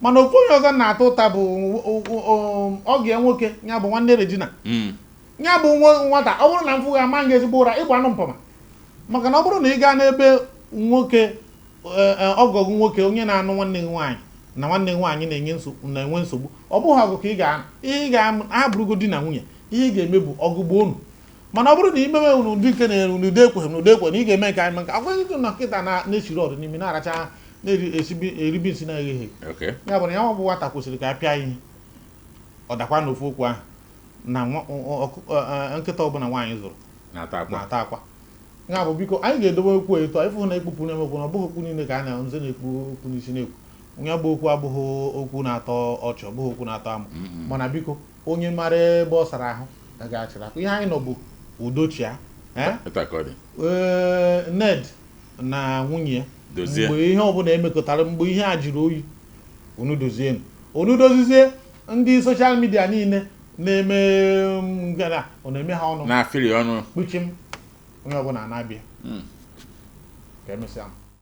Mana ofu onye ọzọ na-ata ụta bụ ọgọ ya nwoke, ya bụ nwanne Regina. Ya bụ nwata, ọ bụrụ na m fụ gị, ama gị ezigbo ụra, ịgba anụ mpama, maka na ọ bụrụ na ị gaa n'ebe nwoke, ọgọ gị nwoke, onye na-anụ nwanne gị nwaanyị na nwanne gị nwaanyị na-enye nsogbu, na-enwe nsogbu, ọ bụghị ọgụ ka ị ga ihe ị ga-abụrụgo di na nwunye. Ihe ị ga-eme bụ ọgụ gbuo unu. Mana ọ bụrụ na imewe unu ụdị nke na-eru n'udo ekweghị n'udo ekwe na ị ga-eme nke anyị mee nke akwụghị na nkịta na-esiri ọdụ n'imi na-aracha na-eri esibi eribi nsị na-eghe eghe. Ya bụ na ya bụ nwata kwesịrị ka a pịa ihe, ọ dakwa n'ofu okwu ahụ na nkịta ọbụla nwaanyị zụrụ na-ata akwa. Na-ata akwa. Ya bụ, biko, anyị ga-edobe okwu etu a. Ịfụ na ekpupụ na-emekwu na ọ bụghị okwu niile ka a na nze na-ekpu okwu n'isi na-ekwu. Ya bụ okwu abụghị okwu na-atọ ọchị, ọ bụghị okwu na-atọ amụ, mana biko, onye mara ebe ọ sara ahụ ga-achịrị akụ. Ihe anyị nọ bụ udochia, eh? Etu a ka ọ dị. Ee, Ned na nwunye ya Dozie. Mgbe ihe ọbụla emekọtara, mgbe ihe a jiri oyi, unu dozienụ, unu dozizie. Ndị social media niile na-eme ngana, ọ na-eme ha ọnụ na-afịrị ọnụ. Kpuchim onye ọbụla na-abịa. Ka emesịa.